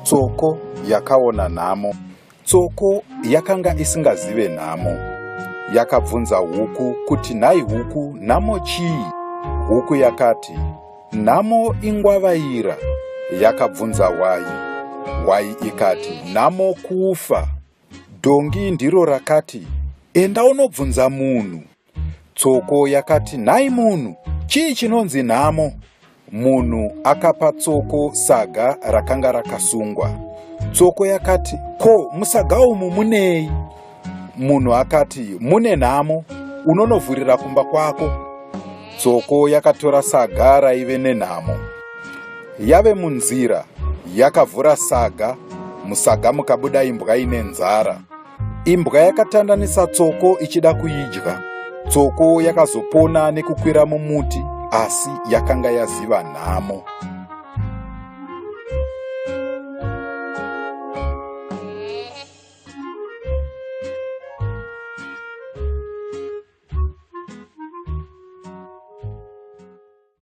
Tsoko yakaona nhamo. Tsoko yakanga isingazive nhamo. Yakabvunza huku kuti nhai huku nhamo chii? Huku yakati nhamo ingwavaira. Yakabvunza hwai. Hwai ikati nhamo kufa. Dhongi ndiro rakati enda unobvunza munhu. Tsoko yakati nhai munhu chii chinonzi nhamo? Munhu akapa Tsoko saga rakanga rakasungwa. Tsoko yakati ko musaga umu munei? Munhu akati mune nhamo unonovhurira kumba kwako. Tsoko yakatora saga raive nenhamo. Yave munzira yakavhura saga, musaga mukabuda imbwa ine nzara. Imbwa yakatandanisa tsoko ichida kuidya. Tsoko yakazopona nekukwira mumuti asi yakanga yaziva nhamo.